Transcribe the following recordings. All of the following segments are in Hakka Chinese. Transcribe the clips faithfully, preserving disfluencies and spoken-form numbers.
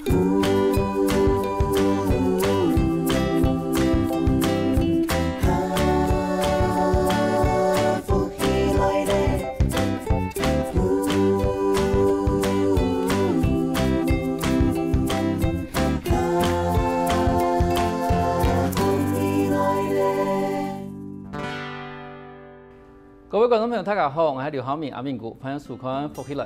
各位觀眾朋友，大家好，𠊎係劉浩明，阿明哥，歡迎收看《福氣來》。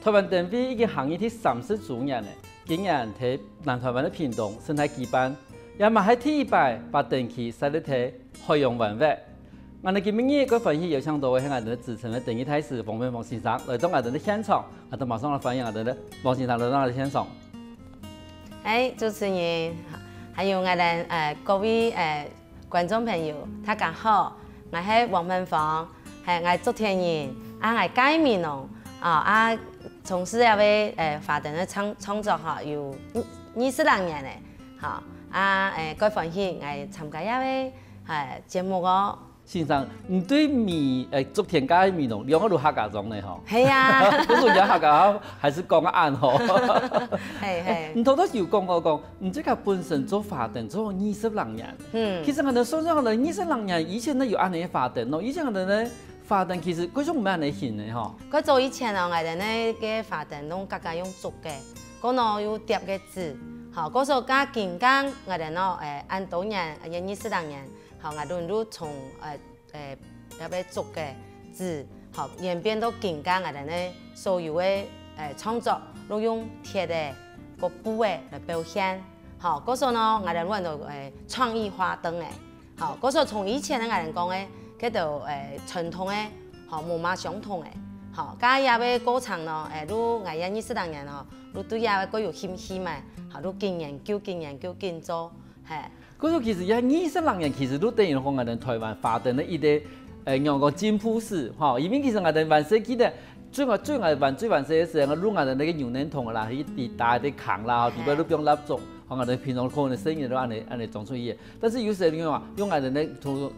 臺灣燈會已經行入第三十週年了，今年在南臺灣个屏東生態舉辦，也嘛係第一擺把燈區設立在海洋灣仔。𠊎等今晡日个歡喜邀請到个係𠊎等个資深个燈會大使黃文峰先生來到𠊎等个現場，𠊎等馬上來歡迎𠊎等个黃先生來到𠊎等个現場。哎，主持人，還有𠊎等呃各位呃觀眾朋友，大家好，𠊎係黃文峰，係𠊎竹田人，啊𠊎个美濃，啊啊從事這位呃花燈个創創作吼，有二二十零年了，吼，啊誒蓋歡喜𠊎參加這位呃節目哦。先生，你對美呃竹田佮美濃兩個都客家庄呢吼？係啊。不是講客家話，還是講恁吼？係係。你頭頭有講過講，你自家本身做花燈做二十零年。嗯。其實𠊎等想像个二十零年以前呢有恁樣个花燈咯，以前𠊎等呢花燈其實該種毋係恁樣形个吼。較早以前哦，𠊎等呢个花燈攏家家用竹个，過呢有疊个紙，吼，過所以較緊張𠊎等哦，誒恁多年，二二十零年，吼，𠊎等就從誒誒這位竹个紙，吼，演變到緊張𠊎等呢所有个誒創作，攏用鐵个、个布个來表現。 吼，故所呢，𠊎兜有當多誒創意花燈誒，吼，故所從以前个𠊎兜講誒，該兜誒傳統誒，吼，無麼相同誒，吼，該這个過程呢，誒，就𠊎這二十零年吼，就對這个較有興趣嘛，吼，就緊研究、緊研究、緊做，嘿。故所其實這二十零年其實就等於講𠊎兜臺灣花燈个一個誒，仰講進步史，吼，因為其實𠊎兜還細記得 最𠊎最𠊎還最還細个時節，𠊎就用𠊎兜該个牛奶桶啦，去底打个空啦，吼，底背就放蠟燭，吼，𠊎兜平常可能細人仔就恁仔恁仔裝出去。但是有時你看，用𠊎兜該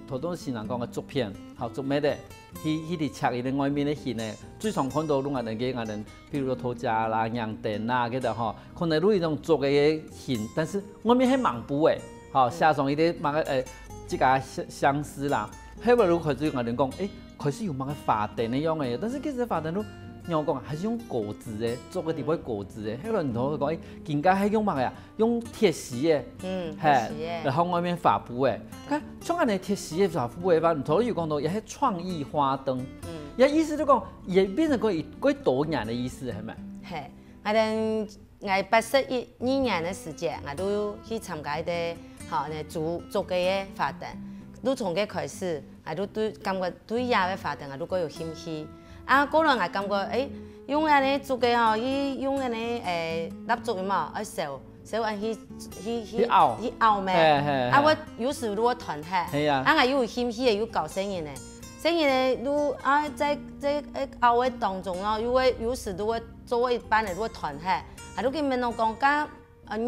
頭頭先人講个竹片，吼，竹篾仔，去去去切佢个外面个形仔，最常看到用𠊎兜个𠊎兜，比如講頭家啦、娘燈啦，該兜吼，可能用一種竹个形，但是外面係吂布个，吼，寫上一個麼个呃，這個相相思啦，後來就開始𠊎兜講，誒， 開始有麼个花燈个樣仔，但是其實花燈就仰講還係用果子个，做个底背果子个。後來你同𠊎講，誒，今下係用麼个啊？用鐵絲个，嗯，嘿，鐵絲个。然後外面花布个。看，像恁仔鐵絲个花布个話，你頭有講到也係創意花燈，嗯，也意思就講也變成過過多年个意思，係無？嘿，𠊎兜 𠊎八十一二年个時節，𠊎就去參加一個吼，呢竹竹个个花燈，就從該開始，𠊎就對感覺對這个花燈𠊎就較有興趣。啊，過來𠊎感覺，誒，用恁仔竹个吼，去用恁仔誒蠟燭有無？愛燒燒恁去去去去拗。去拗咩？嘿嘿嘿。啊，會有時就會斷忒。係啊。啊，𠊎又有興趣个，又搞細人仔，細人仔就啊，在在拗个當中咯，又會有時就會 做一半仔就會斷忒，啊，就去問𠊎講，該啊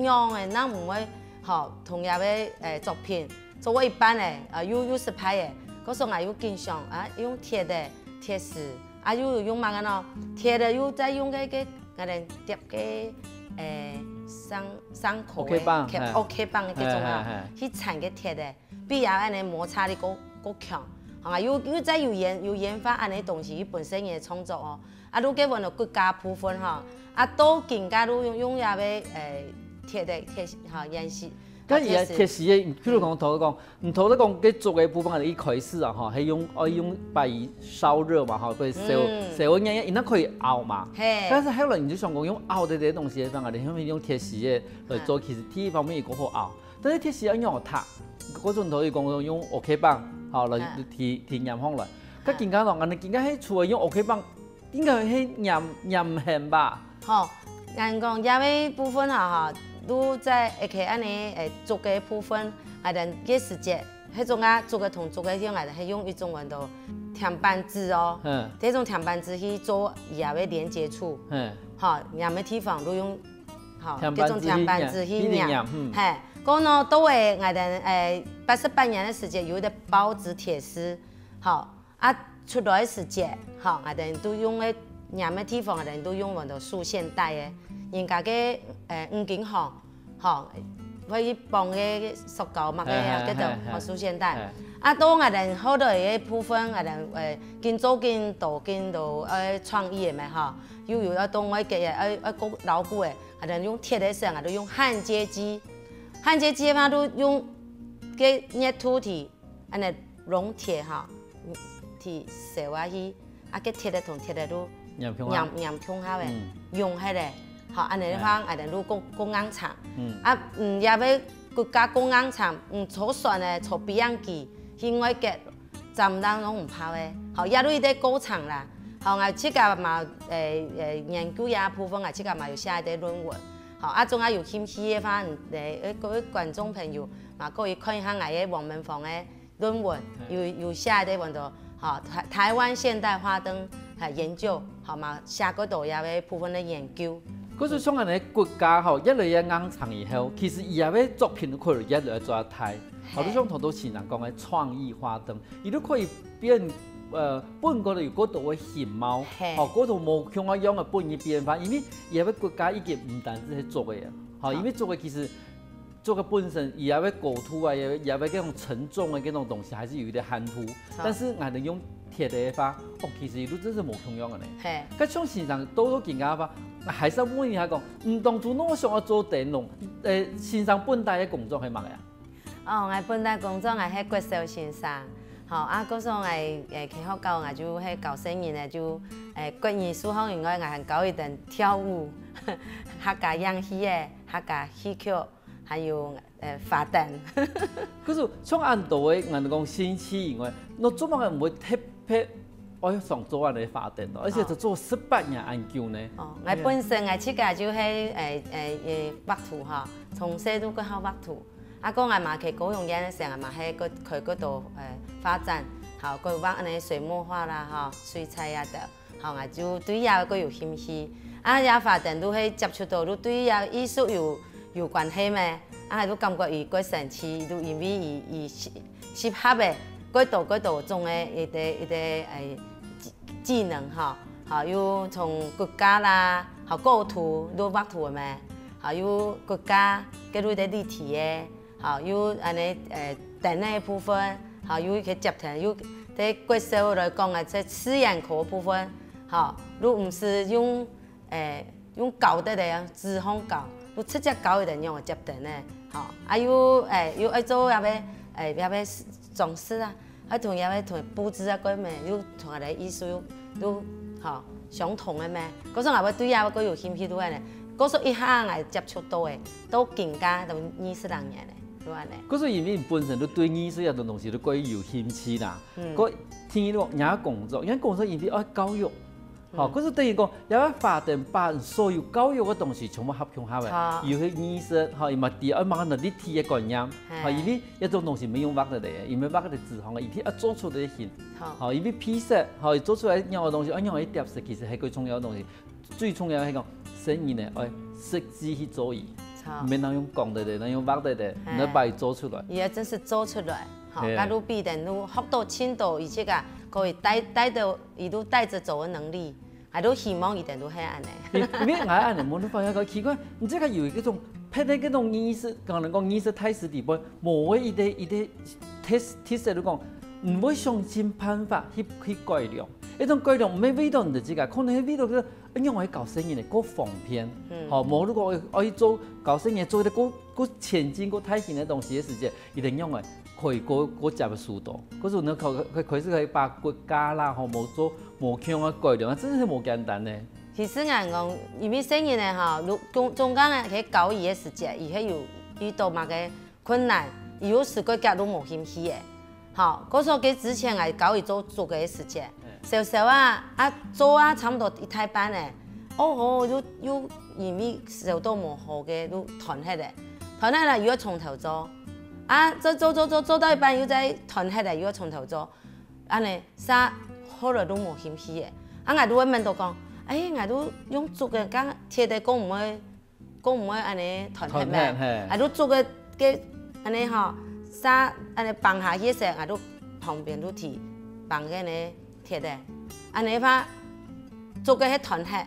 仰仔正毋會吼同這个誒作品做一半仔，啊又又失敗仔。故所𠊎又緊想啊，用鐵仔、鐵絲，啊又有用麼个呢？鐵仔又再用該該𠊎兜疊个誒上上課个OK棒，嘿。OK棒个該種啊，嘿嘿嘿。去纏个鐵仔。 比較恁仔摩擦力較較強，吼，又又再有研有研發恁仔東西，佢本身个創作哦。啊，就該換到骨架部分吼，啊，到今下就用用這个誒鐵个鐵吼岩石，該佢个鐵絲个，譬如講頭先講，你頭先講該竹个部分，一開始啊吼，係用愛用擺燒熱嘛吼，會燒嗯。燒个，佢正可以拗嘛。嘿。但是後來你就想講用拗个這些東西，反而你後面用鐵絲个來做，嘿。其實第一方面也較好拗。 但是鐵絲愛仰搭？該陣頭佢講用OK棒，吼，來啊。提提黏上來。該今下咯，恁仔今下係除了用OK棒，應該係黏黏絚吧？吼，恁講這个部分吼，吼，就在屋下恁仔誒竹个部分，𠊎兜該時節，該種啊竹个同竹个用，𠊎兜係用一種叫做甜粄紙哦。嗯。這種甜粄紙去做這个連接處，嗯。吼，黏个地方就用 吼，甜粄紙該種甜粄紙去黏，去黏，嗯。嘿，過呢，到了𠊎兜誒八十八年个時節，有一個包子鐵絲，吼，啊出來个時節，吼，𠊎兜就用个黏个地方，𠊎兜都用換做束線帶个。人家个，呃，五金行，吼，會去綁个塑膠麼个啊，嘿，嘿，該種，嘿，嘿。吼，束線帶。嘿。啊，到𠊎兜後來个部分，𠊎兜，呃，緊做緊多，緊多，呃，創意个嘛，吼，又有愛到外國个，愛，愛過老古个，𠊎兜用鐵个時，𠊎兜用焊接機。焊接機个話，就用个熱土地 恁呢熔鐵吼，去燒下去，啊，該鐵个同鐵个都黏共下。黏，黏共下个，嗯。融起來，吼，恁呢个話，哎。𠊎兜都過，過硬程。嗯。啊，嗯，也愛骨架過硬程，嗯，坐船个，坐飛行機去外國，站當中毋怕个，吼，也都一個過程啦。吼，𠊎自家嘛，誒，誒，研究這部分，𠊎自家嘛有寫一個論文，吼，啊，總係有興趣个話，誒，各位觀眾朋友嘛，可以看一下𠊎个黃文峰个 論文，嗯。有，有寫个叫做，吼，台，台灣現代花燈，哈，研究，吼嘛，寫過多這个部分个研究。可是像恁呢國家吼，越來越硬程以後，其實佢个作品可能越來越做大。嘿。好，就像頭頭先生講个創意花燈，佢都可以變，呃，分過來有過多个形貌，嘿。吼，過多無共樣个分佢變化，因為佢个國家已經毋單止係做个啊，吼，嘿。因為做个其實 做个本身，佢也會高度啊，也，也會這種承重的這種東西，還是有一點含糊。好。但是𠊎兜用鐵个話，哦，其實佢都真是無共樣个呢。嘿。該像先生到到今个話，還是要問一下講，你當初哪想要做燈籠？呃，先生本來个工作係麼个啊？哦，𠊎本來工作𠊎係國小先生，吼，啊，故所𠊎，誒，去學校𠊎就係教細人个，就，誒，國語、數學以外，𠊎還教佢等跳舞，客家影戲个，客家戲曲。 還有，呃，花燈。可是像恁多个，𠊎兜講興趣以外，你做麼个毋會特別愛想做恁呢花燈咯？而且就做十八年恁久呢。哦，𠊎本身𠊎自家就係，誒，誒，誒，畫圖吼，從細就較好畫圖。啊，講𠊎嘛去高雄縣个時，𠊎嘛係个開過多，誒，畫展，吼，過畫恁呢水墨畫啦，吼，水彩啊等。 吼，𠊎就對這个有興趣。啊，這花燈都係接觸到，都對這藝術有，有關係咩？啊，都感覺佢過神奇，都因為佢，佢適，適合个，過多，過多種个一個，一個，誒，技，技能吼。吼，又從骨架啦，吼，構圖，都畫圖个咩？吼，又骨架，結合一個立體个， 吼，有恁呢，呃，燈个部分，吼，有一個接頭，有對國小來講啊，在自然科部分，吼，都毋使用，呃，用教得个，紙項教，都直接教佢等用个接燈个，吼，啊，有，呃，有愛做也个，呃，也个裝飾啊，啊，同也个同布置啊，各面又同个藝術又，又，吼，相同个咩？故所𠊎會對也个有興趣，都恁呢，故所一下𠊎接觸到个，到今个都二十零年个。 就恁呢。可是因為你本身都對藝術這種東西都過有興趣啦，嗯。過聽你講，你个工作，因為工作因為愛教育，吼，嗯。可是等於講，也愛花燈把所有教育个東西全部合共下个，好。有个藝術，吼，伊嘛知愛麼个立體个概念，嘿。吼，因為這種東西毋係用畫个咧，因為畫个紙項个，一定愛做出來个形，好。吼，因為配色，吼，做出來樣个東西，愛樣个疊色，其實係最重要个東西。 最重要係講，細人呢，愛實際去做佢，著。毋免單用講个咧，單用畫个咧，嘿。你愛把佢做出來。佢也真係做出來，吼，嘿。佮路邊等路學到盡多，而且啊，可以帶，帶到，佢都帶著走个能力，𠊎都希望佢等都係恁呢。因，因為𠊎恁呢，問你發現講奇怪，你這個有一種別个這種藝術，可能講藝術大師底背，無个一個，一個特，特色就講，毋會想盡辦法去，去改良。一種改良，毋係為到你自家，可能係為到个 仰般教細人个較方便。嗯。吼，無如果愛，愛做教細人做一個較，較前進、較大型个東西个時節，一定仰般可以較，較接受到。可是呢，開，開，開始可以把骨架啦，吼，無做，無共樣个改良，真係無簡單呢。其實𠊎講，因為細人个吼，如，中，中間个去教佢个時節，佢係有遇到麼个 困難，佢有時過遽都無興趣个。吼，故所佢之前𠊎教佢做竹个時節，嘿。小小啊，啊，做啊，差毋多一大半个。哦吼，又，又因為燒到無好个，又斷忒个。斷忒了，又愛從頭做。啊，做，做，做，做，做到一半又再斷忒个，又愛從頭做。恁呢，煞後來都無興趣个。啊，𠊎都會問到講，哎，𠊎都用竹个，佮鐵个，講毋會 講毋會恁呢斷忒咩？斷忒，嘿。啊，就竹个，个恁呢吼，煞恁呢放下去个時，啊，就旁邊就提放个呢鐵个，恁呢話，竹个係斷忒，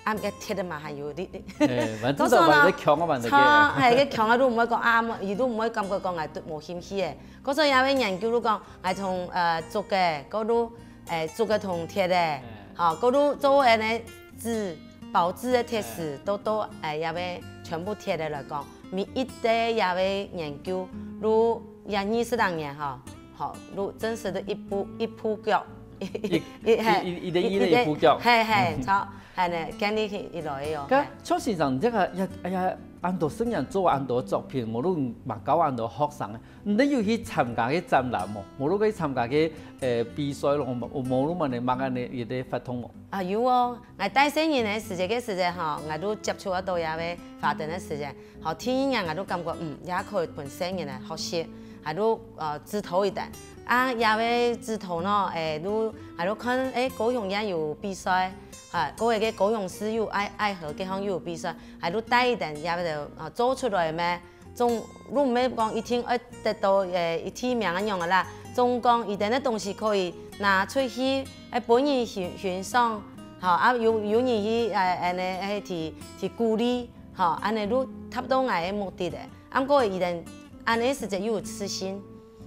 啊个鐵个嘛還有力。欸，反正至少還有个強啊，反正个。著，係个強啊，都毋會講啊，佢都毋會感覺講𠊎都無興趣个。故所以也會研究，就講𠊎從呃竹个，過都欸竹个同鐵个，吼，過都做恁呢紙，包紙个鐵絲，都都欸也會全部鐵个來講，每一個也會研究，都也二十零年吼，吼，都真實个一步一步腳，一一一一一一步腳，係係，著，係呢，建立起一來个喲。該邱先生，你這個呀，哎呀，恁多生人做恁多作品，無論嘛教恁多學生，你有去參加个展覽無？無論去參加个呃比賽咯，無無論嘛你麼个呢，有个活動無？啊有哦，𠊎帶細人个時節个時節吼，𠊎都接觸得到這个花燈个時節，吼，第一年𠊎都感覺嗯，也可以分細人來學習，𠊎都呃指導一點。啊，這个指導呢，欸，都𠊎都看欸高雄也有比賽，啊，各位个高雄市有愛愛河个項又有比賽，𠊎都帶一點這个呃做出來咩？ 總都毋係講一定愛得到欸一第一名个樣个啦，總講佢等个東西可以拿出去，欸分人欣欣賞，吼，啊有有人去欸恁呢欸去去鼓勵，吼，恁呢都達到𠊎个目的个。啊毋過佢等恁呢時節又有自信，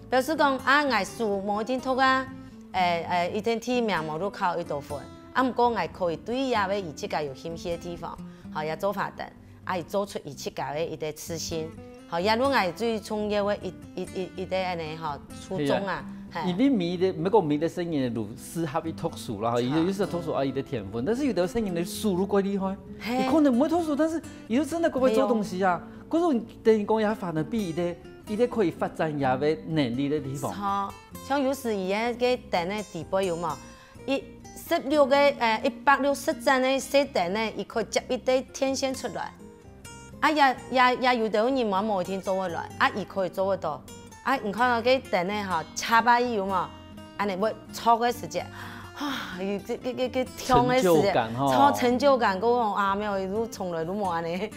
表示講啊𠊎書無一定讀啊，欸欸一定第一名無就考幾多分，啊毋過𠊎可以對這个佢自家有興趣个地方，吼，也做發展。 啊，佢做出佢自家个一個自信。吼，也就𠊎最重要个一一一一個恁呢吼初衷啊，係啊。係。因為每一個每個每一個細人都適合去讀書啦，吼，係啊。有有時讀書啊，有个天分，但是有个細人个書都怪厲害，係。佢可能毋會讀書，但是佢就真的怪怪做東西啊。係哦。可是等於講也反而比一個一個可以發展佢个能力个地方。著，像有時佢个个等个底背有無？ 一十六個呃一百六十幀个細燈呢，佢可以接一個天線出來。啊也也也有兜人嘛無一定做得來，啊佢可以做得到。啊你看到个燈呢吼，插啊有無？恁呢會著个時節，啊，有个个个个痛个時節，成就感吼。著成就感，講啊，沒有，都從來都無恁呢，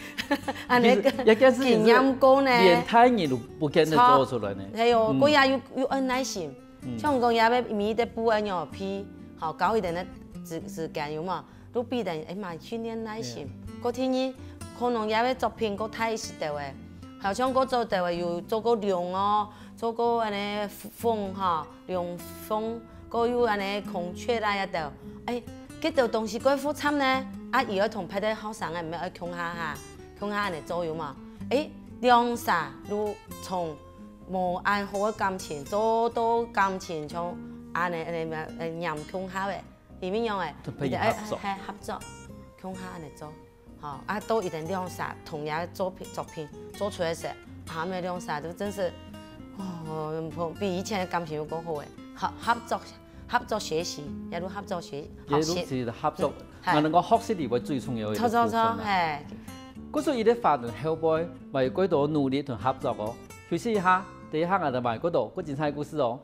恁呢也也是經驗過呢。連大人都不見得做得出來呢。著，係哦，嗯。過也有有恁耐心。 像講也愛每一步愛仰仔避，吼，教佢等个時時間有無？都比等，哎嘛，訓練耐心。過第二，可能也愛作品過大一兜仔，好像過做兜仔有做過龍哦，做過恁呢鳳吼，龍鳳，過有恁呢孔雀啦這兜，哎，這兜東西過複雜呢，啊，佢愛同別个學生仔，毋係愛共下下，共下恁呢做有無？哎，兩儕都從 無恁好个感情，做到感情像恁呢恁呢黏共下仔，係毋係樣仔？就變成合作。係合作，共下恁呢做，吼，啊，到佢等兩儕同樣作品作品做出來時，啊，佢等兩儕都真係，哦，比以前个感情又過好誒，合合作合作學習，也都合作學學習，也都是合作，嗯，係。𠊎能夠學習裡背最重要个一個部分啦。著著著，係。故所佢个發展後背，還有幾多努力同合作哦。 休息一下，等一下𠊎兜還有過多過精彩个故事哦。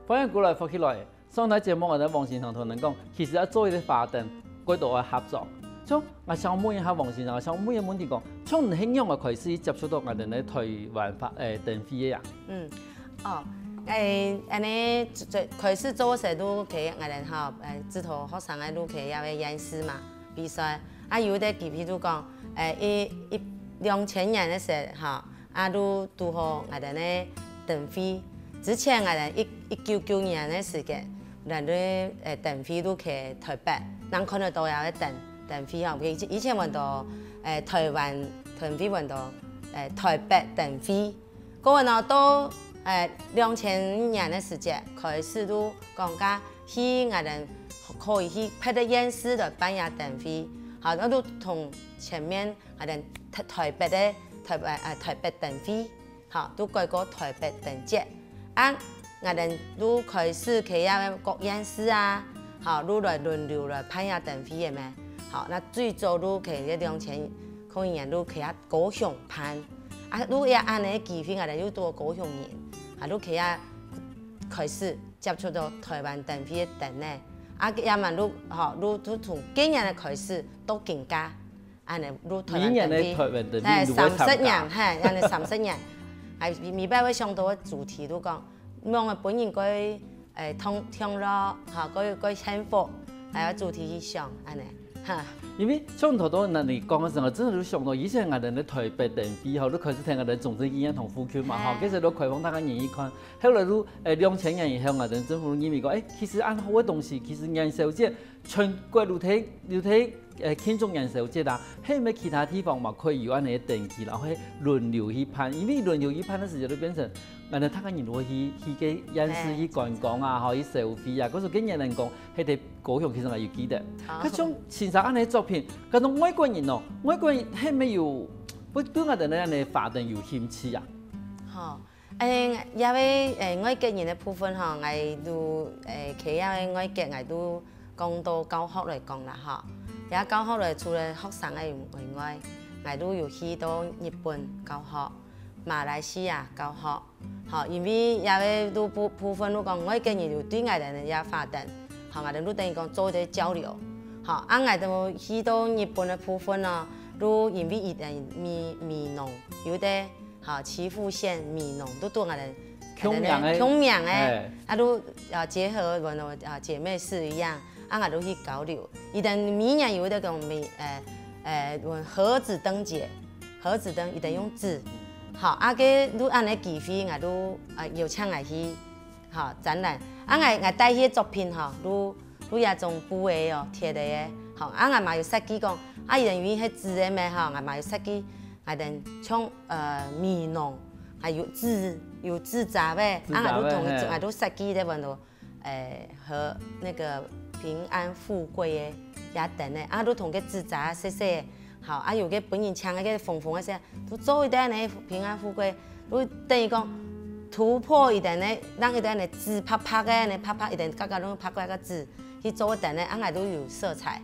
歡迎過來福氣來！上台節目𠊎兜黃先生同𠊎兜講，其實愛做一個花燈，過多愛合作。像𠊎想問一下黃先生，𠊎想問一個問題講，像你係仰般開始接觸到𠊎兜个臺灣花誒燈會个啊？嗯， 哦，誒，恁呢最開始做个時都去𠊎兜吼，誒，指導學生个都去該个縣市嘛比賽。啊，有一個機會就講，誒，一一兩千年个時吼，啊，都堵好𠊎兜个燈會。之前𠊎兜一一九九年个時間，𠊎兜誒燈會都去臺北，正看得到該个燈燈會吼。以前以前安到誒臺灣燈會，安到誒臺北燈會。 過後呢，到誒兩千年个時節開始都講講去𠊎兜可以去別个縣市來辦這燈會，好，該都同前面𠊎兜臺臺北个臺北誒臺北燈會，好，都改過臺北燈節。啊，𠊎兜都開始去該各縣市啊，好，都來輪流來辦這燈會个咩？好，該最早都去該兩千空一年都去啊高雄辦。 啊，都也恁呢機會，𠊎兜又堵高雄人，啊，都去啊開始接觸到臺灣燈會个燈呢。啊，也嘛都吼，都都從該年个開始到今下，恁呢，入臺灣每年个臺灣燈會，哎，三十年，嘿，恁呢三十年。哎，每擺會想到个主題都講，望个本人个，哎，同同樂，哈，个个幸福，哎，主題去想，恁呢，哈。因為像頭頭那你講个時候，真的就想到以前𠊎等个臺北燈會吼，就開始聽𠊎等總政醫院同附近嘛，吼，哎。其實都開放大家人去看。後來就，哎，兩千年以後，𠊎等政府認為講，哎，其實恁好个東西，其實元宵節全國都在都在，呃，慶祝元宵節啊，係毋係其他地方嘛可以有恁呢个燈會，然後係輪流去辦，因為輪流去辦个時節就變成，恁呢大家人都會去去个夜市去觀光啊，吼，去消費啊，可是今年人講，係在高雄其實𠊎有記得，哦。該像先生恁呢作品，該種外國人哦，外國人係毋係有會對𠊎等个恁呢花燈有興趣啊？吼， 誒，這位，誒，外國人个部分吼，𠊎都，誒，企業个外國，𠊎都講到教學來講啦吼。這教學來，除了學生个以外，𠊎都有去到日本教學、馬來西亞教學，吼，因為這位都部部分都講外國人有對𠊎等个這發展，吼，𠊎等都等於講做一個交流，吼，啊，𠊎都去到日本个部分呢，都因為佢等美美濃，有个 吼，岐阜縣美濃，都對𠊎等共樣个，共樣个，哎。啊，都，啊，結合我們，啊，姐妹市一樣，啊，𠊎都去交流。佢等每年有一個講美，呃，呃，核子燈節，核子燈，佢等用紙。好，啊，該都恁呢機會，𠊎都，啊，邀請𠊎去，吼，展覽。啊，𠊎，𠊎帶去个作品吼，都，都這種布个哦，鐵个个，吼，啊，𠊎嘛有設計講，啊，佢等因為係紙个咩吼，𠊎嘛有設計 𠊎等像，呃，美濃，還有紙，有紙紮个，紙紮个，啊，𠊎都同，嘿。𠊎都設計个，問到，誒，和那個平安富貴个這燈个，啊，都同个紙紮細細个，好，啊，有个本人請个紅紅个色，都做一個呢平安富貴，都等於講突破一個呢，讓一個呢紙白白个呢，白白一個，剛剛攏白白个紙，去做个燈个，啊，𠊎都有色彩。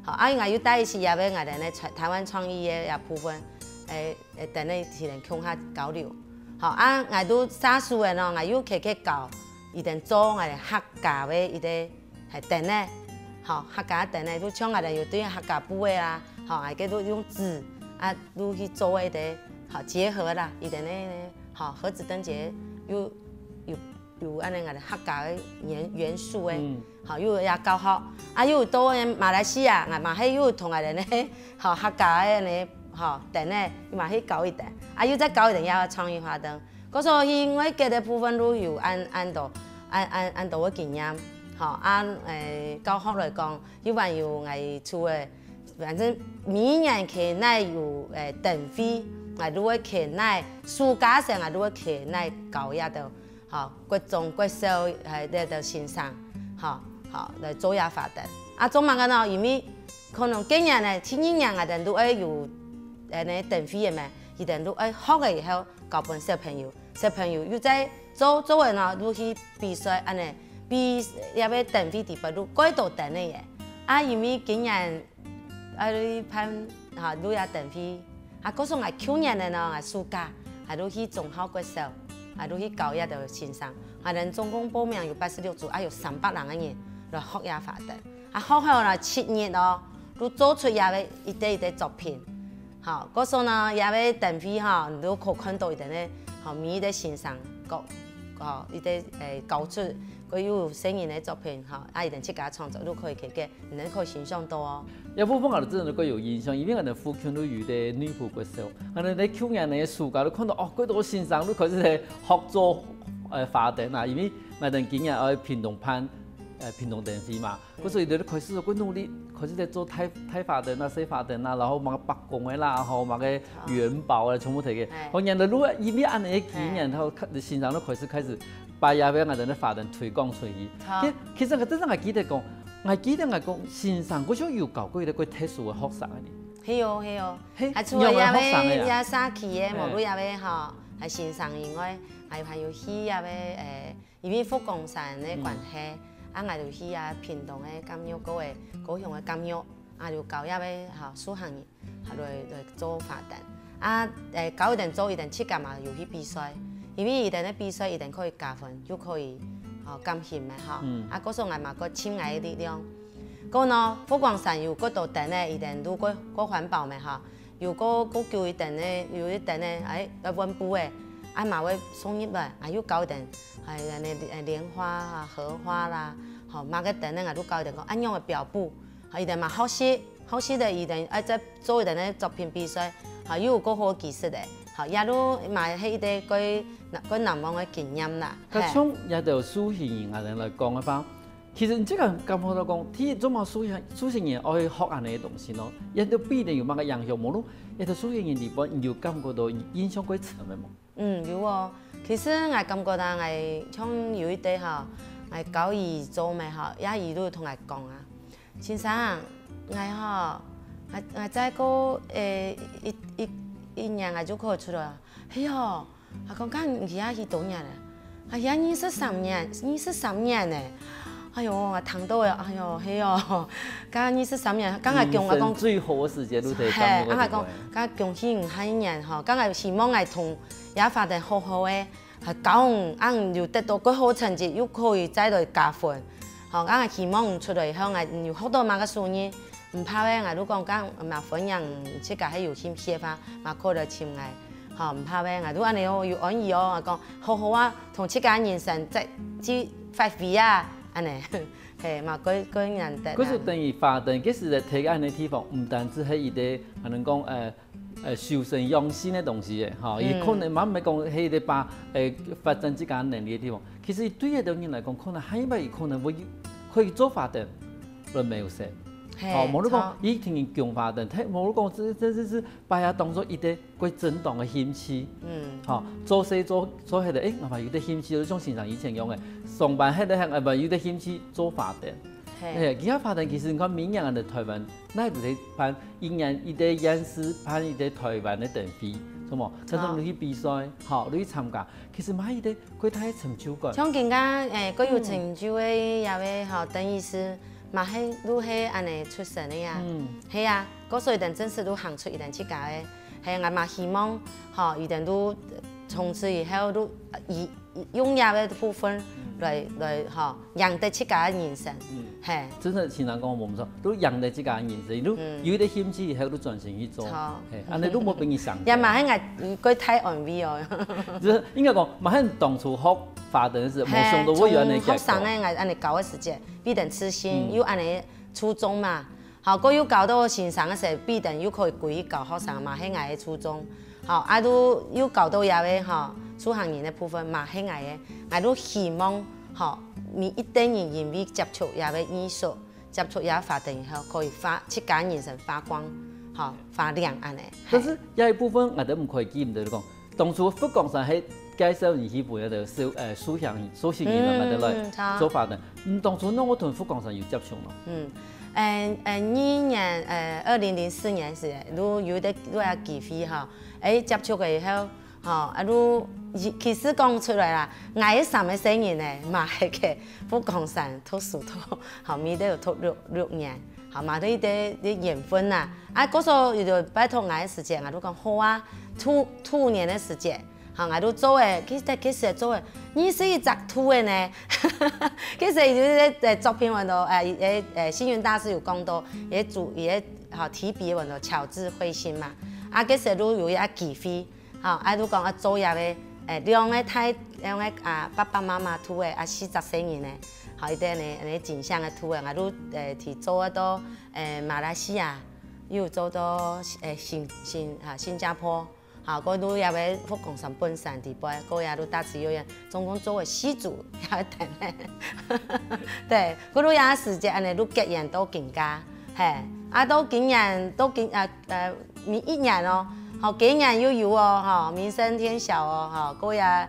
好，啊，𠊎又帶一些也个𠊎等呢台台灣創意个這部分，誒， 誒，等於佢等共下交流。好，啊，𠊎都下手个呢，𠊎又去去教佢等做𠊎等客家个一個，係燈个，吼，客家燈个，就像𠊎等有對客家布个啊，吼，𠊎个都用紙啊，都去做个一個，吼，結合啦，佢等个，吼，核子燈節又又 有恁呢𠊎等客家个元元素个，嗯。吼，又有也教學，啊，又有到馬來西亞，𠊎嘛係又同𠊎等呢，吼，客家个呢，吼，等呢，又嘛去教佢等，啊，又再教佢等也有創意活動。故所去外國个部分都有恁恁多，恁恁恁多个經驗，吼，啊，誒，教學來講，又還有𠊎厝个，反正每年期內有誒燈會，𠊎都會期內，暑假時𠊎都會期內教這兜。 吼，國中、國小，誒，這兜先生，吼，吼，來做這活動。啊，做麼个呢？因為可能今年呢，第二年𠊎等都愛有，誒，呢，燈會个咩，佢等都愛學个以後，交分小朋友，小朋友又在做，做个呢，又去比賽，恁呢，比，這个燈會底背都蓋多燈个耶。啊，因為今年 啊，你辦，哈，你也燈會。啊，故所𠊎舊年个呢，𠊎暑假，𠊎就去忠孝國小，𠊎就去教這兜先生。𠊎等總共報名有八十六組，啊，有三百零个人來學這花燈。啊，學校呢，七日哦，就做出這个一個一個作品。好，故所呢，這个燈會哈，你就可看到佢等个，好，每一個先生，各，哦，一個，誒，交出，佢有細人个作品，哈，啊，佢等自家創作，都可以去个。 你能夠想像到哦。這部分𠊎就真个蓋有印象，因為𠊎等附近就有一個內埔國小，𠊎等在舊年个暑假就看到，哦，蓋多先生就開始在學做，呃，花燈啊，因為𠊎等今年愛屏東辦，呃，屏東燈會嘛，嗯。所以就開始蓋努力，開始在做大，大花燈啊、細花燈啊，然後麼个伯公个啦，吼，麼个元寶啊，全部提个。哎。好，然後就因為恁呢个機緣，哎。然後開，先生就開始，開始把這个𠊎等个花燈推廣出去。好。其，其實𠊎真正還記得講， 𠊎記得𠊎講先生，𠊎就有教過一個特殊个學生个呢。係哦，係哦。嘿，啊，除了這位，你有學生个啊？這社區个，嘿。無論這位吼，還先生以外，還有，還有去這位，誒，因為佛光山个關係，嗯。啊，𠊎就去啊屏東个監獄，各位高雄个監獄，啊，就教這位吼，修行人。 來，來做花燈。啊，誒，教佢等做，佢等自家嘛有去比賽，因為佢等个比賽，佢等可以加分，又可以，吼，減刑个吼。嗯。啊，故所𠊎嘛，過盡𠊎个力量。過呢，佛光山有過多燈仔，佢等都過過環保咩吼，有過過久一燈仔，有一燈仔，哎，愛換布仔，啊嘛會送入來，啊又搞一燈，哎，恁呢蓮花啊、荷花啦，吼，麼个燈仔，啊都搞一燈，講恁樣个標布，吼，佢等嘛好食，好食个佢等，哎，再做一燈个作品比賽，吼，又有過好技術个，吼，也都嘛係一個過過難忘个經驗啦。嘿。該像這兜修行人啊人來講个話， 其實你這個感覺到講，第一，做麼修行修行人愛學恁呢个東西呢？這兜對你有麼个影響？無論這兜修行人裡背，你有感覺到印象過深个無？嗯，有哦。其實𠊎感覺啊，𠊎像有一個吼，𠊎教佢做咩吼，也佢都同𠊎講啊，先生，𠊎吼，𠊎𠊎再過誒一一一年𠊎就可以出來啊。係哦， 啊講：「該你去啊幾多年了？」「啊，去啊二十三年，二十三年呢。」哎喲，𠊎聽到了，哎喲，係哦，該二十三年，該𠊎講，𠊎講，人生最好个時節，你就係，感覺到啊，𠊎講，該恭喜你下一年吼，該𠊎希望𠊎同這花燈好好个，啊，教你，恁有得到較好成績，又可以再來加分。吼，該𠊎希望你出來以後，𠊎你有學到麼个手藝， 毋怕个，𠊎都講講，嘛歡迎自家係有興趣个話，嘛可以來尋𠊎。吼，毋怕个，𠊎都恁呢哦，有安慰哦，𠊎講好好啊，同自家人生再去發揮啊，恁呢，係，嘛，過過難得啊。可是等於花燈，其實在推个恁呢地方，毋單止係一個，可能講，呃，呃，修身養性个東西个，吼，嗯。也可能嘛，毋係講係一個把，呃，發展自家能力个地方。其實對這兜人來講，可能下一擺可能會可以做花燈，來賣色。係，吼，無你講，著。一定要供花燈，忒無你講，這這這這 把佢當做一個過正當个興趣。嗯。吼，做事做做下來，誒，𠊎嘛有兜興趣，就像先生以前講个，上班下來，𠊎嘛有兜興趣做花燈。係。誒，其他花燈其實你看每年个台灣，哪有在辦一年一個縣市辦一個台灣个燈會，是無？像係你去比賽，吼，你去參加，其實嘛一個過大个成就感。像今下，誒，過有成就个，也會吼，等於係嘛係都係恁呢出身个呀。嗯。係啊，過所以等正式都行出一等自家个。 係，𠊎嘛希望，吼，佢等都從此以後都以用這个部分來來吼，贏得自家个人生。嗯。係。真个先生講無毋著，都贏得自家个人生，都有一個興趣以後都專心去做。著。係，恁呢都無分你想。也嘛係𠊎過大安慰哦。就係應該講，嘛係當初學花燈時，無想到會有恁呢結果。係，從學生个𠊎恁呢教个時節，變成痴心，嗯。又恁呢初衷嘛。 好，過又教到先生个時，必定又可以歸去教學生嘛，係𠊎个初衷。好，啊，都又教到這个吼，修行人个部分嘛，係𠊎个，𠊎都希望吼，每一代人因為接觸這个藝術，接觸這个花燈以後，可以發自家人生發光，吼，發亮恁呢。但是這一部分，𠊎都毋可以記毋得講， 當初佛光山係介紹你去分該兜修呃修行修行人啊，嗯，該兜來著。做法呢。你當初仰會同佛光山有接觸無？嗯，誒誒，二年誒，二零零四年時，就有一個有一個機會吼，誒接觸个以後，吼，啊就其實講出來啦，𠊎个三個細人呢，嘛係去佛光山讀書讀，吼，每個有讀六六年，吼，嘛，這這這緣分啦。啊，故所佢就拜託𠊎个時節，𠊎就講好啊，兔兔年个時節。 吼，𠊎就做誒，其實其實做誒，二十一隻兔誒呢。其實有一個誒作品運到，誒誒誒，星雲大師有講到，也主也吼提筆運到喬治彗星嘛，啊，其實都有一個機會，吼，啊，就講啊做這个，誒，兩個大兩個啊爸爸媽媽兔誒，啊，四隻細人誒，吼，一個呢呢真像个兔誒，啊，就誒去做到誒馬來西亞，又做到誒新新啊新加坡。 吼，過就這个佛光山本山底背，過也就大慈幼兒園，總共做了四組這个等。對，過就這時節恁呢就結緣到今下，嘿，啊到今年到今啊呃每一年哦，吼，今年又有哦，吼，名聲天曉哦，吼，過也誒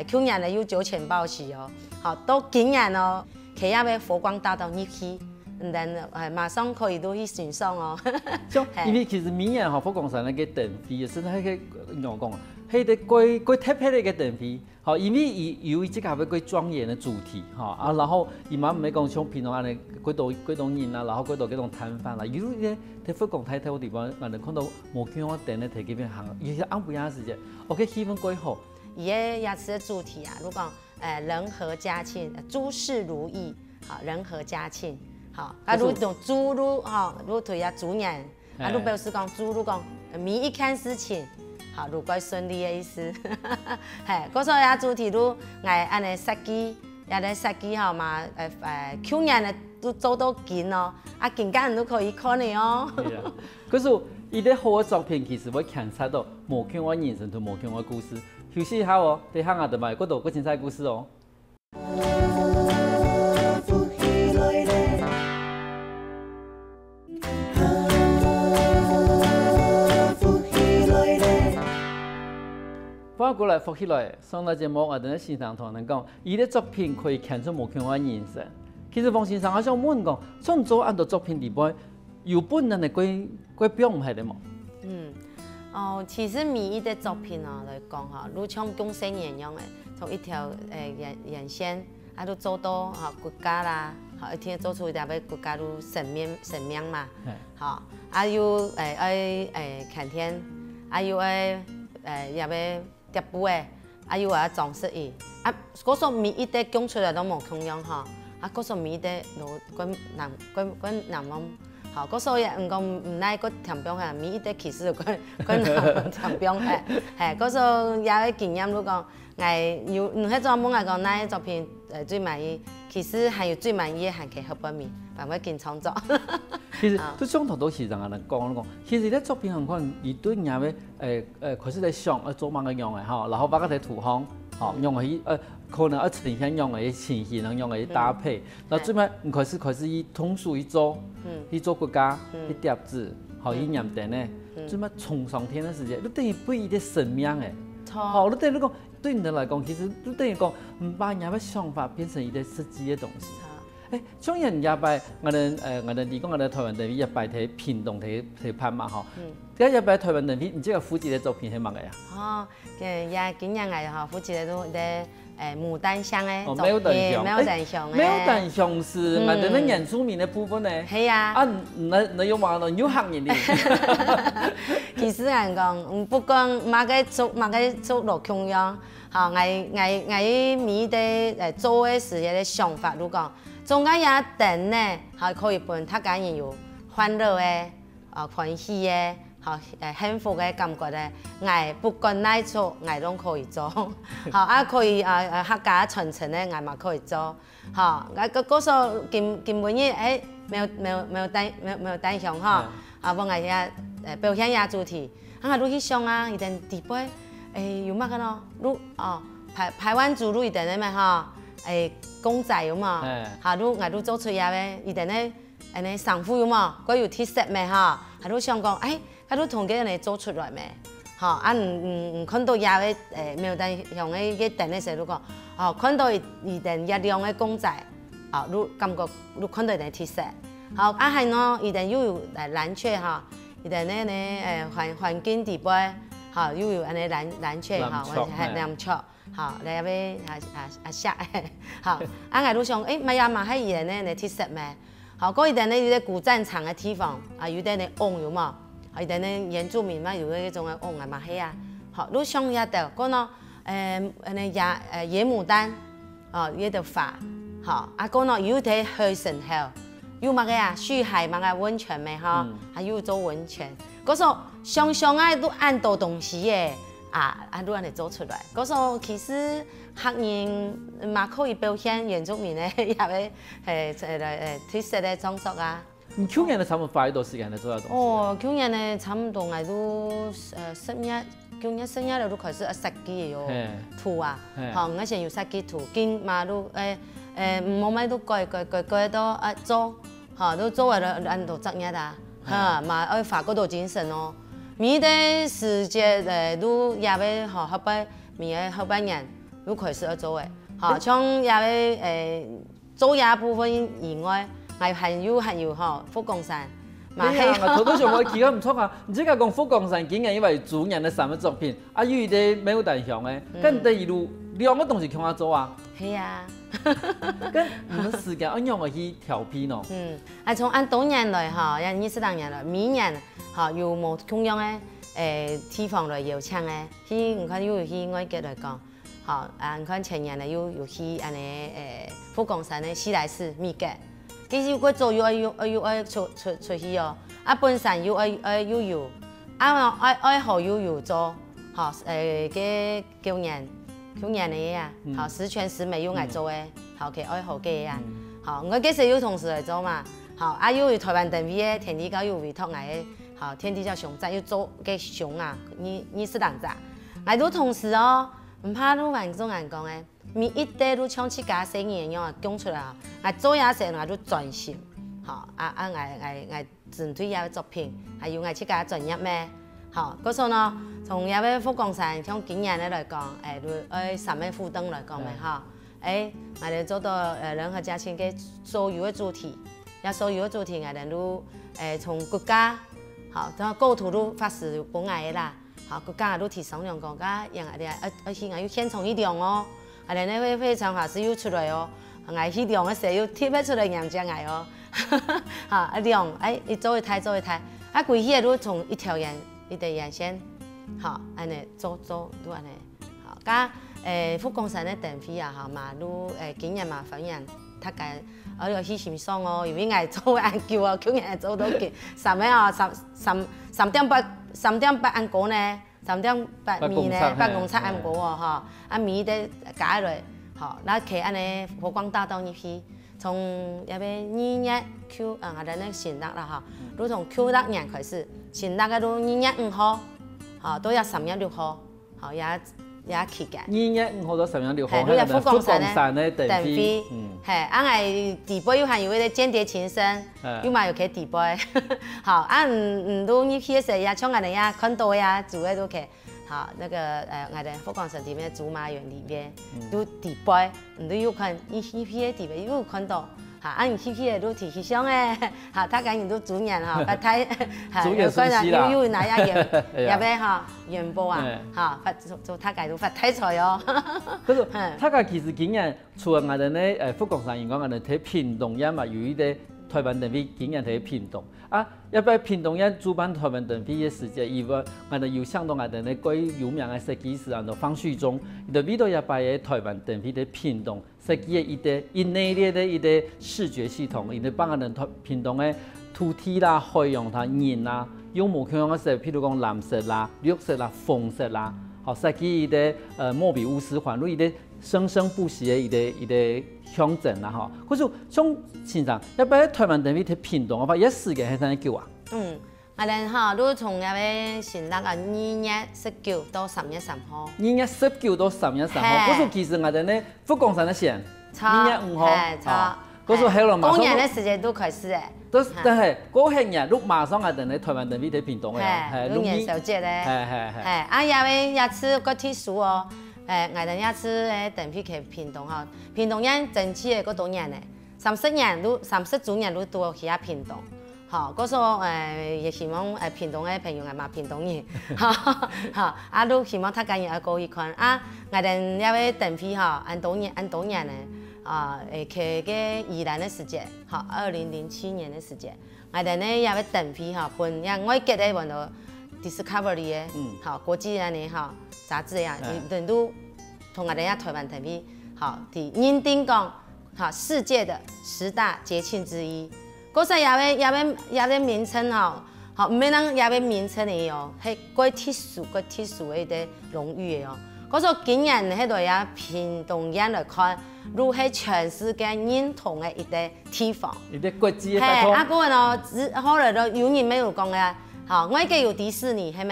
舊年呢又九淺報喜哦，吼，到今年哦，佢也會佛光大道入去。 嗯，等，誒，馬上可以就去欣賞哦。像，嘿。因為其實每年吼，佛光山該个燈會，甚至該个仰講啊，該个過過特別个一个燈會，吼，因為佢有自家个過莊嚴个主題，吼，啊，然後佢嘛毋係講像平常恁呢，幾多幾多人啊，然後幾多幾多攤販啦，有一个在佛光大道个地方，𠊎兜看到無共樣个燈咧，在該片行，有些暗晡夜時節，哦，該氣氛過好。佢个這次个主題啊，如果講 呃，人和家慶，呃，諸事如意，好，人和家慶，吼，啊，就係就用祝就吼，就對啊祝願，啊，嘿。就表示講祝就講每一件事情，吼，就會順利个意思。嘿，故所這主題就𠊎恁呢設計，也來設計吼嘛，呃呃，舊年个就做到今哦，啊，今年都可以看个哦。係啊，可是一個好个作品其實會牽涉到無共个人生同無共个故事。休息一下哦，等下𠊎兜還有更多更精彩个故事哦。 翻過來福氣來，上到節目，𠊎兜个先生同𠊎兜講，佢个作品可以牽出無共个人生。其實黃先生，𠊎想問講，創作恁多作品裡背，有分人个歸歸放毋係个無？嗯，哦，其實每一個作品哦來講吼，就像共生圓樣个，從一條呃圓圓線，啊，就做到吼國家啦，吼一定做出一條个國家就生命生命嘛，嘿。吼，啊又誒愛誒看天，啊又愛誒也愛 貼布个，啊又愛裝飾佢。啊，故所每一個供出來都無共樣吼，啊，故所每一個都更難更更難忘。吼，故所也毋講毋奈个添放下，每一個其實都更更難添放下。嘿，故所也个經驗就講，𠊎有毋係專門來講哪個作品呃最滿意，其實還有最滿意个還可以後背面，還會緊創作。其實啊。就像頭頭先生恁樣講講，其實這作品很看，佢對人个 誒誒，開始在想愛做麼个樣个吼，然後畫个在圖上，吼，嗯。樣个去呃，可能愛呈現樣个情形，樣个搭配。嗯。然後最尾，你開始開始去動手去做，嗯。去做國家，嗯。去貼紙，吼，嗯。去黏燈个，嗯。最尾衝上天个時節，你等於分佢个生命誒。著。吼，你等於講，對你來講，其實你等於講，嗯，把人个想法變成一個實際个東西。著。 誒，像恁樣擺，𠊎兜呃，𠊎兜你講𠊎兜台灣燈會一擺在屏東在在辦嘛吼。嗯。這一擺台灣燈會，你這個負責个作品係麼个啊？哦，這也今年𠊎吼負責个就係誒牡丹鄉个哦，作品，牡丹鄉。牡丹鄉个。誒，牡丹鄉係𠊎兜个原住民个部分呢。嗯。係啊。啊，你你有麼个呢？你有客人哩？其實𠊎講，嗯，不管麼个族麼个族落共樣，吼，𠊎𠊎𠊎每一個誒做个時節个想法，就講 中間這燈呢，吼，可以分大家人有歡樂个，呃，歡喜个，吼，呃，幸福个感覺个。𠊎不管哪族，𠊎都可以做。吼，啊，可以，啊，呃，客家傳承个，𠊎嘛可以做。吼，𠊎个故所今今晡日，誒，牡牡牡丹牡牡丹鄉吼，嗯。啊，分𠊎遐，呃，表現這主題。啊，𠊎就去想啊，佢等底背，誒，有麼个咯？就，哦，排排灣族就佢等个咩吼，誒，公仔有無？嘿。哈，就𠊎就做出來个，佢等个 恁呢衫褲有無？該有特色咩吼？𠊎就想講，誒，該就同佢恁呢做出來咩？吼，啊，你你你看到這个誒牡丹鄉个个燈个時，就講，哦，看到佢佢等這兩个公仔，哦，就感覺就看到佢等特色。好，啊，還有佢等又有誒藍鵲吼，佢等个呢誒環環境底背，吼，又有恁呢藍藍鵲吼，藍鵲，嘿，嘿。藍鵲。 吼，來這位啊啊啊，下，吼，啊，𠊎就想，誒，麼个嘛，係佢等个呢特色咩？吼，過佢等呢有個古戰場个地方，啊，有個呢甕有無？啊，佢等呢原住民嘛有個種个甕啊嘛，係啊。吼，就想這兜，過呢，誒，恁呢野誒野牡丹，哦，有個花，吼，啊，過呢有個海脣口，有麼个啊，溼溪麼个溫泉咩吼，嗯。還有做溫泉，過所想想啊，都恁多東西耶。 啊，啊，就恁呢做出來。故所其實客人嘛可以表現原住民个也个，嘿，這个，誒，特色个創作啊。你舊年个差不多花幾多時間來做這東西啊？哦，舊年呢，差不多𠊎都，呃，十月，舊年十月了就開始設計个喲，嘿。圖啊。嘿。吼，𠊎先有設計圖，緊嘛就，誒，誒，毋好買就改，改，改，改到，啊，做。 吼，都做了恁多隻月啊，嗯。哈，嘛愛花過多精神哦。每個時節，誒，都也會吼，後背，明年後半年又開始愛做誒。吼，像也會，誒，做這部分以外，𠊎還有還有吼，佛光山，嘛係啊，係。𠊎頭頭想講，佢个毋錯啊，你自家講佛光山今年因為主演个三個作品， 啊，有一個牡丹鄉个，嗯。跟等於兩個東西共下做啊。係啊。跟你們時間愛仰般去調配呢？嗯，啊，從恁多年來吼，也二十零年來，每年吼有無共樣个，誒，地方來邀請个，去，你看又有去外國來講，吼，啊，你看前年呢又有去恁呢，誒，佛光山个西來寺，美國。佢又過做又愛又愛又愛出出出去哦，啊本身又愛愛又有，啊愛愛好又有做，吼，誒，該舊年舊年个啊，吼，十全十美又愛做个，吼，佢愛好个啊，吼，𠊎該時又同時來做嘛，吼，啊又有台灣單位个天地教又委託𠊎个，吼，天地教熊讚又做个熊啊，二二十零隻，𠊎都同時哦，毋怕都還做人講个。 每一代都像自家細人一樣啊，供出來啊！𠊎做這事，𠊎就專心，吼，啊啊，𠊎𠊎𠊎針對這个作品，還有𠊎自家專業咩，吼，故所呢，從這个佛光山，像今年个來講，誒，就愛三个互動來講咩，吼，誒，𠊎兜做到呃聯合家親个所有个主題，這所有个主題，𠊎兜就誒從骨架，吼，到構圖都法師分𠊎个啦。 好，佢講啊，就提商量講，啊，樣啊，愛愛去𠊎又現場去量哦，啊，然後會非常法師又出來哦，𠊎去量个時候又特別出來迎接𠊎哦，好，啊量，哎，一做一台做一台，啊，歸去个就從一條沿一條沿線，好，恁呢做做就恁呢，好，甲誒佛光山个燈會啊，好嘛，就誒今年嘛歡迎大家，愛有去欣賞哦，因為𠊎做恁久哦，舊年做到今，三个哦，三三三點八三點八恁高呢。 三點八米呢，八公尺，八公尺恁高哦，吼，啊米得加落，吼，那開恁呢佛光大道入去，從這个二月九，啊，𠊎兜个新曆啦，吼，就從舊曆年開始，新曆个就二月五號，吼，到這三月六號，吼，這這期間。二月五號到三月六號，嘿，就係佛光山个燈會，嗯，嘿，啊，𠊎底背又還有一個間諜情深， 又嘛有去底背。好，啊，毋毋，入去个時候，也像𠊎兜也看到个啊，主要都去，好，那個呃，𠊎兜佛光山裡面竹馬園裡面，有底背，你都有看，你入去个底背又有看到，好，啊，你入去个就提起相个，好，大家人都主人哈，發大，好，主人有看到，順序啦。又又拿呀元，也被哈元宝啊，哈，發做做大家都發大財哦。可是大家其實今年 除了𠊎兜呢，呃，佛光山以外，𠊎兜在屏東也嘛有一個台灣燈會，今年在屏東。啊，這擺屏東也主辦台灣燈會个時節，以外，𠊎兜有請到𠊎兜呢，最有名个設計師啊，方序中，佢就為著這擺个台灣燈會在屏東設計个一個一系列个一個視覺系統，佢就幫𠊎兜屏東个土地啦、海洋啦、人啦，用無共樣个色，譬如講藍色啦、綠色啦、紅色啦，好，設計一個呃莫比烏斯環，一個 生生不息个一個一個象徵啦吼。可是像先生，這擺台灣燈會在屏東个話，這時間係幾久啊？嗯，𠊎兜吼，就從這个新曆啊，二月十九到三月三號。二月十九到三月三號，嘿。可是其實𠊎兜呢，佛光山个時間，差，二月五號，嘿，差，啊，可是後來馬上過年个時間就開始誒。都，嘿。但係過後年，就馬上𠊎兜呢台灣燈會在屏東个哦，嘿，嘿，就元宵節咧。嘿，嘿，嘿。嘿，啊，這个這次个特殊哦， 誒，𠊎兜這次个燈會去屏東吼，屏東也爭取个過多年呢，三十年就三十週年就拄好去啊屏東，吼，故所誒也希望誒屏東个朋友啊嘛屏東人，吼，吼，啊就希望大家人愛過去看啊，𠊎兜這个燈會吼，恁多年恁多年呢，啊，誒，去个宜蘭个時節，吼，二零零七年个時節， 𠊎兜呢這个燈會吼，分這外國个換到Discovery个，嗯。吼，國際恁呢吼，雜誌啊，哎。人都同𠊎兜這台灣燈會，吼，提認定講，吼，世界的十大節慶之一。故所這个這个這个名稱吼，吼，毋免講這个名稱个哦，係過特殊過特殊个一個榮譽个哦。故所今年係來這屏東縣來看，就係全世界認同个一個 地方。一個國際个嘿，拜託。啊，過後呢，之後來就有人乜有講个，吼，外國有迪士尼，係無？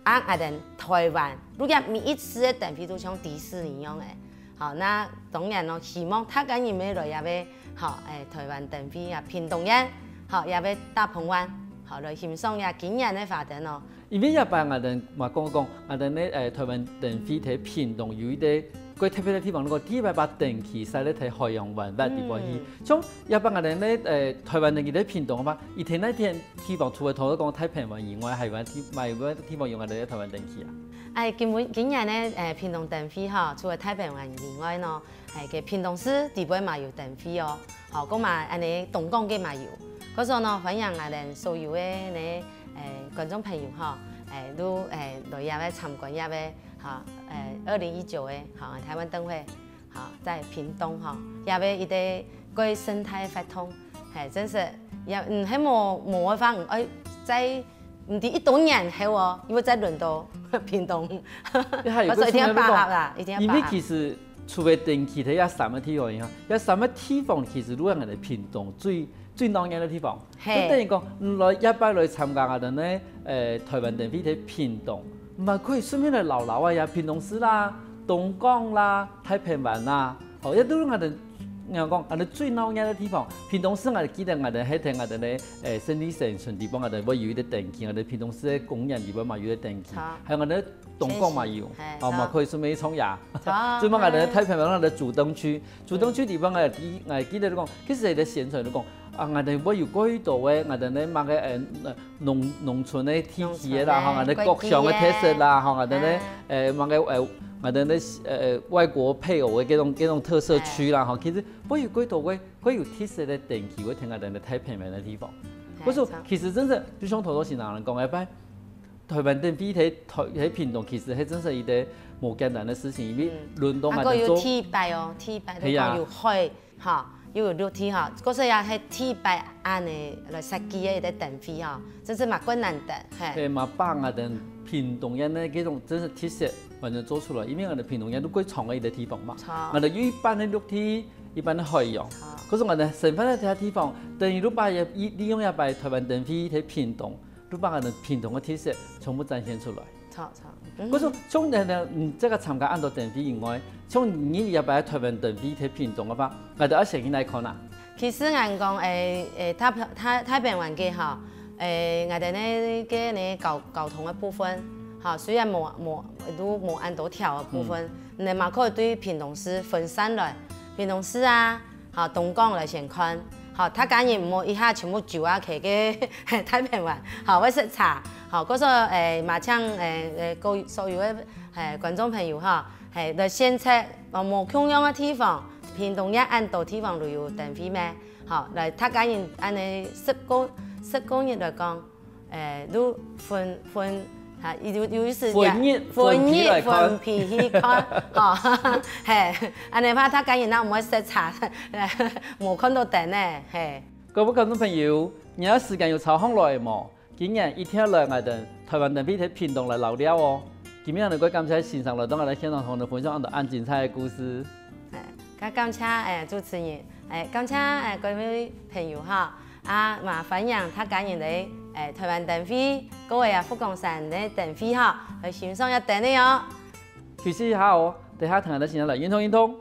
啊，𠊎兜台灣，如果每一次个燈會都像迪士尼樣个，吼，那當然咯，希望大家人乜來這位，吼，誒，台灣燈會啊，屏東縣，吼，這位大鵬灣，吼，來欣賞這今年个花燈哦。 因為這擺𠊎兜嘛講講，𠊎兜呢，誒，台灣燈會在屏東有一個過特別个地方，如果第一擺把燈旗射咧在海洋玩法地方去，嗯。像這擺𠊎兜呢，誒，台灣燈旗在屏東个話，佢在哪片地方除了頭先講大鵬灣以外，還有哪地，還有哪地方有𠊎兜个台灣燈旗啊？哎，今晡今年呢，誒，屏東燈會吼，除了大鵬灣以外呢， 誒，該屏東市底背嘛有燈會哦，吼，過嘛恁呢東港个嘛有。故所呢，歡迎𠊎兜所有个呢，誒，觀眾朋友吼，誒，都誒來這位參觀這位，吼，誒，二零一九个，吼，台灣燈會，吼，在屏東吼，這位一個過生態活動，嘿，真是，也，嗯，還無，無个話，嗯，哎，在，毋知一多年後哦，又會再輪到屏東。你還有个我說一定要把握啦，一定要把握。因為其實除了登記在這三个地方以外，這三个地方其實都係𠊎等屏東最，最鬧熱个地方。嘿。就等於講，嗯，來，這擺來參加𠊎等呢，呃，台灣燈會在屏東，嘛可以順便來尞尞啊，這屏東市啦、東港啦、大鵬灣啦， 哦，這都係𠊎等，𠊎講，𠊎等最鬧熱个地方。屏東市𠊎記得𠊎等係在𠊎等个，誒，勝利新村地方，𠊎等會有一個登記，𠊎等屏東市个公園裡背嘛有一個登記，好。還有𠊎等東港嘛有，嘿，哦，嘛好。可以順便去唱呀。好，所以嘛，𠊎等个大鵬灣，𠊎等个主燈區，主燈區地方，𠊎記，𠊎記得講，其實有個宣傳就講，啊，𠊎等會有幾多个，𠊎等个麼个，誒，呃，農，農村个地區个啦，農村个吼，𠊎等各鄉个特色啦，吼，𠊎等个，哎。誒，麼个，誒，𠊎等个，呃，外國配偶个這種，這種特色區啦，吼，其實 會有幾多个，會有特色个燈區，會停在𠊎等个大鵬灣个地方。嘿，我說，著。其實真正，就像頭頭先人講个，拜，台灣燈會在台，在屏東，其實係真正一個無簡單个事情，因為嗯。輪到𠊎等做。啊，還有地擺哦，地擺都係啊。講有海，哈，又有陸地哈，故所也係地擺恁呢來設計个一個燈會哈，真是蠻困難个，嘿。嘿，嘛，把𠊎等屏東縣个這種真正特色完全做出來，因為𠊎等屏東縣都幾長个一個地方嘛，著。𠊎等有一半个陸地， 一般个海洋。好。可是𠊎等生活个這个地方，等於就把這，利，利用這擺台灣燈會在屏東，就把𠊎等屏東个特色全部展現出來。著，著。嗯。可是像你呢，嗯，這個參加恁多燈會以外，像你這擺台灣燈會在屏東个話，𠊎等愛先去哪看啊？其實𠊎講，誒，誒，大，大，大鵬灣个吼，誒，𠊎等个，个呢，交，交通个部分，吼，雖然無，無，都無恁多條个部分，嗯。 你嘛可以對屏東市分散來，屏東市啊，吼，東港來先看，吼，大家人毋好一下全部聚啊，去个大鵬灣，吼，會塞車，吼，故所，誒，嘛請，誒，誒，各，所有个，誒，觀眾朋友，吼，嘿，來選擇，哦，無共樣个地方，屏東也恁多地方旅遊燈會咩，吼，來，大家人恁呢十個，十個人來講， 誒，就分，分，哈，有，有意思呀。分日，分日，分批來看。分批去看，吼，嘿，恁呢怕大家人哪毋會塞車，無看到燈呢，嘿。各位觀眾朋友，你个時間有抄上來無？今日一定愛來𠊎等台灣燈會在屏東來尞尞哦。今日能夠感謝先生來到𠊎等現場同𠊎等分享恁多恁精彩个故事。哎，感，感謝，哎，主持人，哎，感謝，哎，各位朋友哈。 啊，嘛歡迎大家人來，誒，台灣燈會，各位啊，佛光山个燈會吼，來欣賞一下燈个哦。休息一下哦，等下聽下先來運動運動。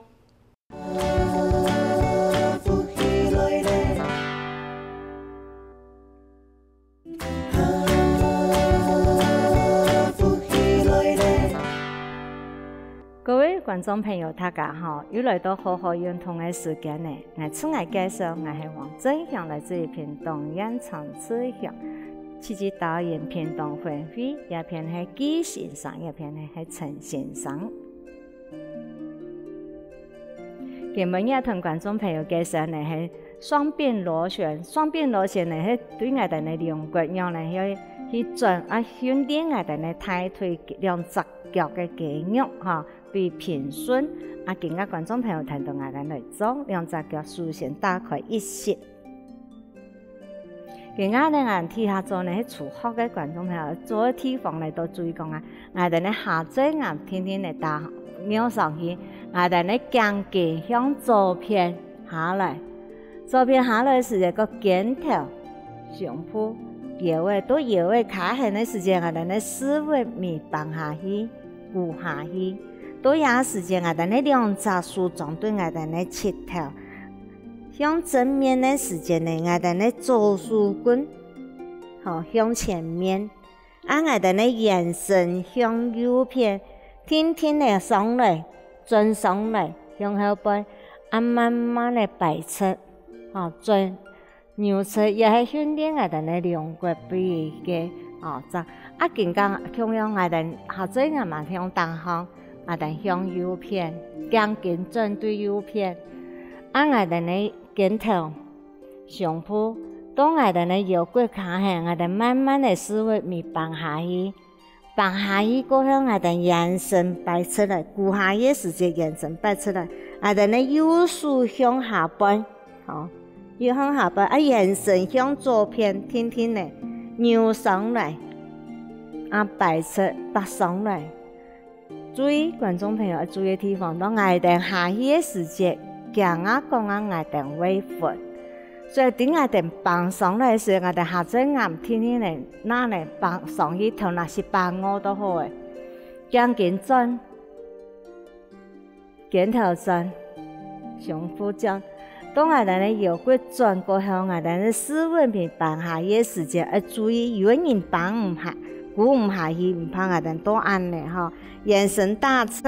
各位觀眾朋友，大家好！又來到好好運動个時間呢。𠊎自我介紹，𠊎係黃振祥，來自於屏東縣長治鄉，積極導引屏東分會，這片係紀先生，這片呢係陳先生。今晡日同觀眾朋友介紹呢係 雙柄螺旋，雙柄螺旋呢，係對𠊎兜呢龍骨樣呢，去，去轉，啊，訓練𠊎兜呢大腿兩隻腳个肌肉哈，對平順。啊，今个觀眾朋友聽到𠊎兜來做，兩隻腳首先打開一息。今个呢，𠊎兜底下做呢，係初學个觀眾朋友，做个地方呢，都注意講啊，𠊎兜呢下墜岩定定呢打，仰上去，𠊎兜呢頸根向左片下來。 左片下來時節个肩頭、胸脯、腰仔，到腰仔較絚个時節，𠊎兜呢屎朏尾挷下去、跍下去。到這時節，𠊎兜呢兩隻手掌對𠊎兜呢膝頭，向正面个時節呢，𠊎兜呢左手睏，吼，向前面。 啊，𠊎兜呢圓身向右片，定定仔上來，轉上來，向後背，啊，慢慢仔擺直，吼，轉，扭直，也係訓練𠊎兜呢龍骨背个，吼，這，啊，緊講，共樣𠊎兜下墜岩嘛向頂項，𠊎兜向右片，頸根轉對右片，啊，𠊎兜呢肩頭 胸脯，到𠊎兜呢腰骨較絚，𠊎兜慢慢仔屎朏尾挷下去。挷下去過後，𠊎兜圓身擺直來，跍下去个時節圓身擺直來，𠊎兜呢右手向下背，吼，向下背，啊，圓身向左片定定仔扭上來，啊，背直擘上來。注意，觀眾朋友愛注意个地方，當𠊎兜下去个時節，驚啊講啊𠊎兜會暈。所以，當𠊎兜挷上來个時，𠊎兜下嘴頷定定仔，拿來挷上去，頭那係挷臥就好了。頸根轉， 肩頭轉，胸脯轉。當𠊎兜个腰骨轉過後，𠊎兜个屎朏尾扳下去个時節，愛注意，有个人扳毋下，跍毋下去，毋怕，𠊎兜都恁仔吼，圓身打直，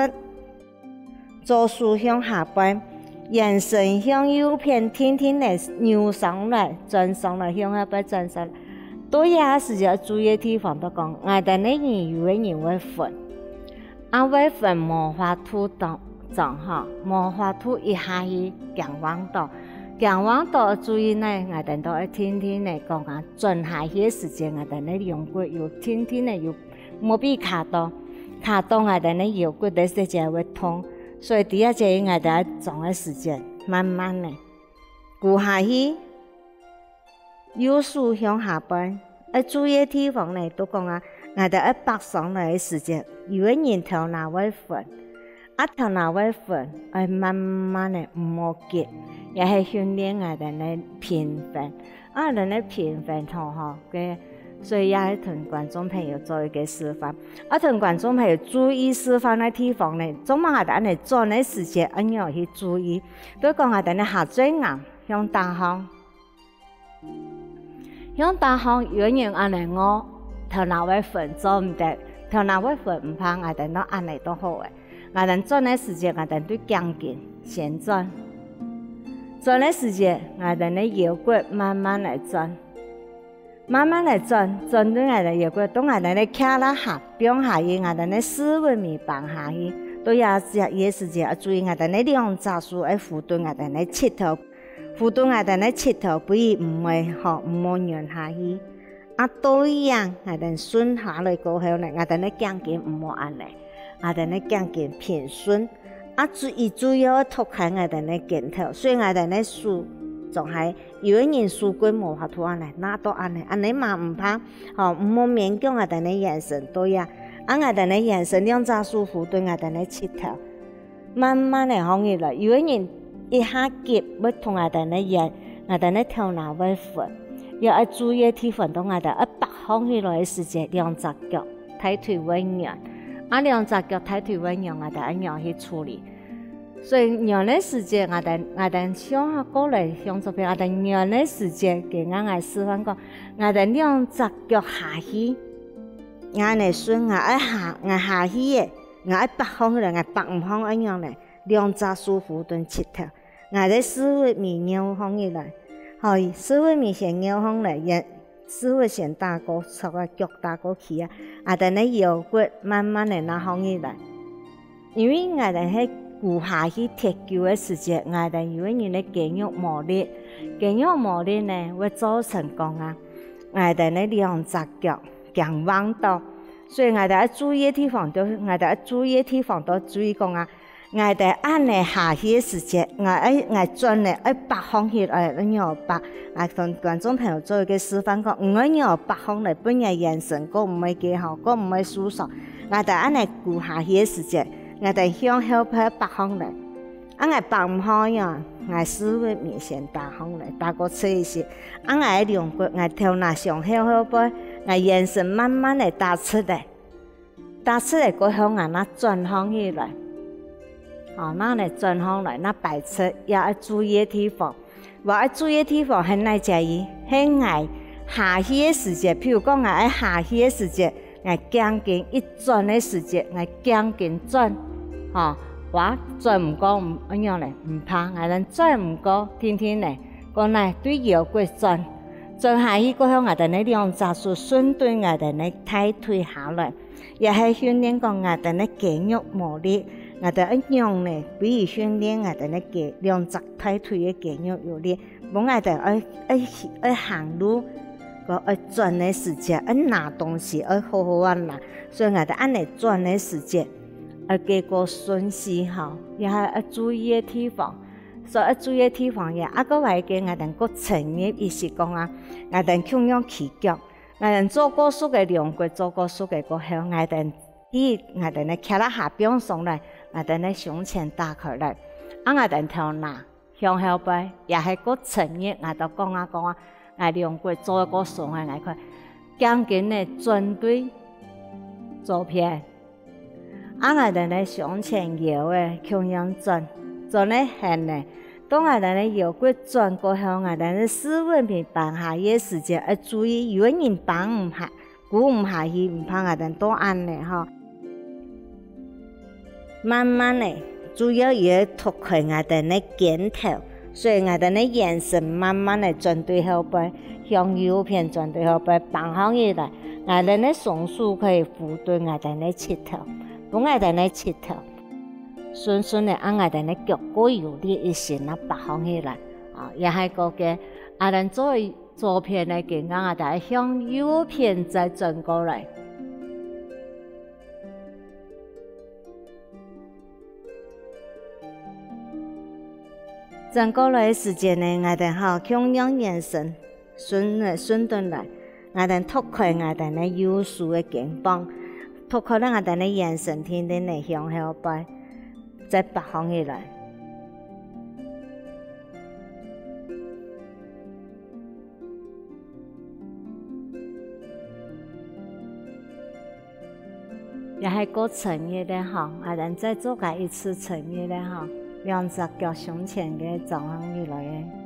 左手向下背，圓身向右片定定仔扭上來，轉上來，向下背轉上來。到這時節愛注意个地方，就講，𠊎兜个人有个人會暈。 啊，會暈無法度當，當吼，無法度一下去驚暈倒。驚暈倒注意呢，𠊎兜都愛定定仔講啊，轉下去个時節，𠊎兜个龍骨有定定仔有，莫分卡到，卡到𠊎兜个腰骨个時節會痛。所以第一節𠊎兜愛轉个時節，慢慢仔，跍下去， 右手向下背。愛注意个地方呢，就講啊，𠊎兜愛挷上來个時節，有个人頭那會暈，啊，頭那會暈，愛慢慢仔，毋好急，也係訓練𠊎兜个平衡。啊，𠊎兜个平衡好吼，該，所以也係同觀眾朋友做一個示範。啊，同觀眾朋友注意示範个地方呢，做麼𠊎兜恁仔轉个時節，愛仰去注意？比如講𠊎兜个下嘴頷向下項， 向下項有个人恁仔臥，頭那會暈，做毋得，頭那會暈毋怕，𠊎兜恁仔都好了。𠊎兜轉个時節，𠊎兜對頸根先轉。轉个時節，𠊎兜个腰骨慢慢來轉。慢慢來轉，轉對𠊎兜腰骨，到𠊎兜个胯下放下去，𠊎兜个屎朏尾扳下去，到這隻个時節，愛注意𠊎兜个兩隻手愛扶等𠊎兜个膝頭， 扶等𠊎兜个膝頭，分佢毋會，吼，毋好軟下去。啊，到這，𠊎兜順下來過後呢，𠊎兜个頸根毋好恁仔，𠊎兜个頸根平順。啊，注意，注意愛托開𠊎兜个肩頭，所以𠊎兜个手總係有个人手骨無法度恁仔，拿到恁仔，恁仔嘛毋怕，吼，毋好勉強𠊎兜个圓身到這。啊，𠊎兜个圓身兩隻手扶等𠊎兜个膝頭， 慢慢仔䟘起來，有个人一下急會同𠊎兜个圓，𠊎兜个頭那會暈。也愛注意个地方，到𠊎兜愛挷䟘起來个時節，兩隻腳大腿會軟。啊，兩隻腳大腿會軟，𠊎兜愛仰去處理？所以軟个時節，𠊎兜，𠊎兜向下過來，向左片，𠊎兜軟个時節，該𠊎，𠊎示範講，𠊎兜兩隻腳下去，𠊎恁仔順，𠊎愛下，𠊎下去个，𠊎愛挷䟘起來，𠊎挷毋䟘愛仰呢？ 兩隻手扶等膝頭，𠊎个屎朏尾拗䟘起來，吼，屎朏尾先拗䟘來，圓，屎朏先打過，著啊，腳打過去啊，𠊎兜个腰骨慢慢仔拿䟘起來。因為𠊎兜係跍下去忒久个時節，𠊎兜有个人个肌肉無力，肌肉無力呢，會造成講啊，𠊎兜个兩隻腳驚橫倒。所以𠊎兜愛注意个地方，就，𠊎兜愛注意个地方，就注意講啊， 𠊎兜恁仔下去个時節，𠊎愛，𠊎轉呢，愛挷䟘起來，愛仰挷？𠊎同觀眾朋友做一個示範講，毋愛仰挷䟘來，分𠊎圓身，過毋會幾好，過毋會受傷。𠊎兜恁仔跍下去个時節，𠊎兜向後背挷䟘來。啊，𠊎挷毋䟘樣，𠊎屎朏尾先打䟘來，打過直一息。啊，𠊎个龍骨，𠊎頭那向後後背，𠊎圓身慢慢仔打直來。 打直來過後，𠊎拿轉䟘起來。哦，拿來轉䟘來，拿擺直，也愛注意个地方。𠊎愛注意个地方係哪隻位？係𠊎下去个時節，譬如講𠊎愛下去个時節，𠊎頸根一轉个時節，𠊎頸根轉，吼，𠊎轉毋過，毋，仰仔呢？毋怕，𠊎等轉毋過，定定呢，過來對腰骨轉。轉下去過後，𠊎等个兩隻手順對𠊎等个大腿下來。 也係訓練講𠊎等个肌肉無力，𠊎等愛仰呢，可以訓練𠊎等个肌，兩隻大腿个肌肉有力，分𠊎等愛，愛，愛行路，過愛轉个時節，愛拿東西，愛好好仔拿。所以𠊎等恁仔轉个時節，愛經過順序吼，也係愛注意个地方。所以愛注意个地方也，啊，過來个𠊎兜過深入意識講啊，𠊎兜共樣起腳，𠊎兜做過熟个龍骨，做過熟个過後，𠊎兜第一，𠊎兜个胯下放鬆來，𠊎兜个胸前打開來，啊，𠊎兜頭那向後背，也係過深入，𠊎兜講啊講啊，𠊎龍骨做過鬆个，𠊎看，輕輕个轉對左片。 啊，𠊎兜个胸前腰仔共樣轉，轉个絚呢，當𠊎兜个腰骨轉過後，𠊎兜个屎朏皮挷下去个時節，愛注意，有个人挷毋下，箍毋下去，毋怕，𠊎兜都恁呢吼。慢慢个，主要也愛托開𠊎兜个肩頭， 所以𠊎兜个圓身慢慢个轉對後背，向右片轉對後背，挷䟘起來。𠊎兜个雙手可以扶著𠊎兜个膝頭，分𠊎兜个膝頭，順順个，啊，𠊎兜个腳過有力一息啊，挷䟘起來。啊，也係過个，啊，𠊎兜做左片个肩胛，𠊎兜向右片再轉過來。 轉過來个時節呢，𠊎兜吼共樣圓身，順，順轉來，𠊎兜托開𠊎兜个右手个肩膀，托開了𠊎兜个圓身，定定个向後背，再挷䟘起來。 也係過深入个吼，𠊎兜再做加一次深入个吼，兩隻腳胸前个張䟘起來个。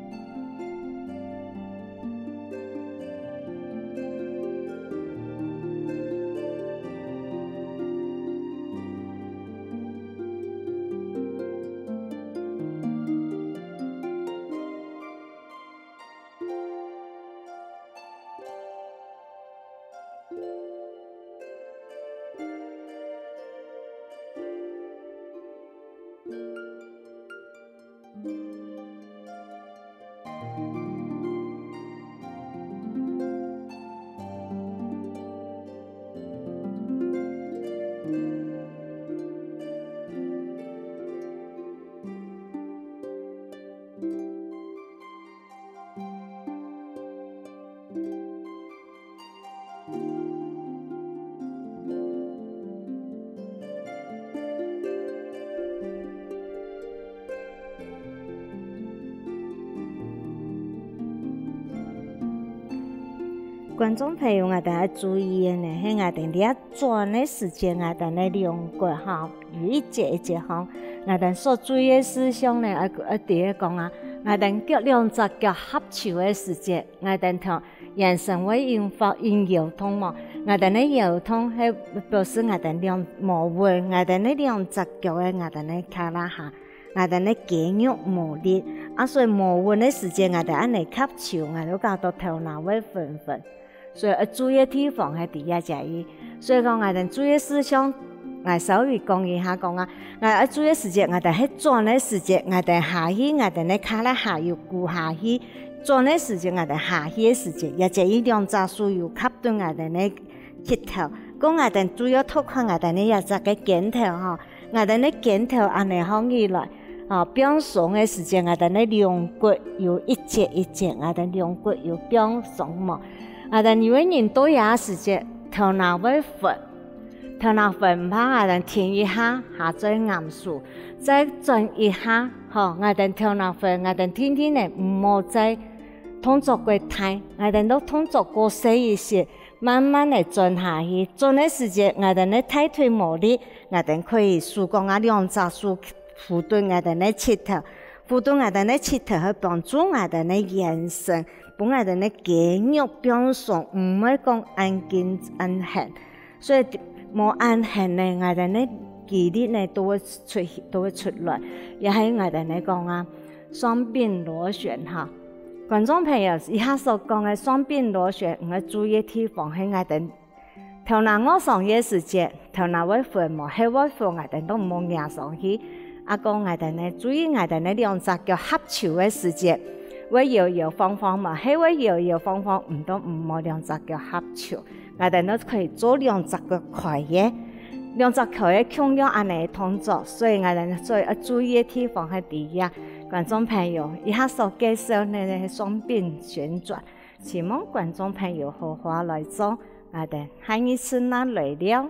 觀眾朋友，𠊎兜愛注意个呢，係𠊎兜這轉个時節，𠊎兜个龍骨吼，有一節一節吼，𠊎兜所注意个事項呢，愛，愛知个講啊，𠊎兜腳兩隻腳合揫个時節，𠊎兜頭 圓身會引發，引腰痛無？𠊎兜个腰痛係表示𠊎兜兩，無穩，𠊎兜个兩隻腳个𠊎兜个胯下，𠊎兜个肌肉無力，啊，所以無穩个時節，𠊎兜恁呢合揫，𠊎兜搞到頭那會昏昏。所以愛注意个地方係在這位。所以講，𠊎兜注意个事項，𠊎稍微講一下講啊，𠊎愛注意个時節，𠊎兜係轉个時節，𠊎兜下去，𠊎兜个胯下有跍下去， 轉个時節，𠊎兜下去个時節，也就係兩隻手有合著𠊎兜个膝頭，講𠊎兜主要托開𠊎兜个這隻个肩頭吼，𠊎兜个肩頭恁呢䟘起來，啊，放鬆个時節，𠊎兜个龍骨有一節一節，𠊎兜龍骨有放鬆無？𠊎兜有个人到這時節，頭那會昏， 頭那昏毋怕，𠊎兜停一下，下再頷手，再轉一下，吼，𠊎兜頭那昏，𠊎兜定定仔毋好再動作過大，𠊎兜都動作過細一息，慢慢仔轉下去。轉个時節，𠊎兜个大腿無力，𠊎兜可以手講啊兩隻手扶著𠊎兜个膝頭，扶著𠊎兜个膝頭，去幫助𠊎兜个圓身，分𠊎兜个肌肉放鬆，毋會講恁緊恁絚。 所以無恁絚呢，𠊎兜个肌力呢都會出，都會出來，也係𠊎兜个講啊，雙髕螺旋哈。觀眾朋友，以下所講个雙髕螺旋，你愛注意个地方係𠊎兜頭那臥上个時節，頭那會昏無？係會昏，𠊎兜都毋好𠊎上去。啊，講𠊎兜呢，注意𠊎兜呢兩隻腳合揫个時節，會搖搖晃晃無？係會搖搖晃晃，毋都毋好兩隻腳合揫。 𠊎兜都可以做兩隻腳開个，兩隻開个共樣恁呢動作，所以𠊎兜所以愛注意个地方係在這，觀眾朋友，以下所介紹个係雙柄旋轉，希望觀眾朋友好好來做，𠊎等下一次正來尞。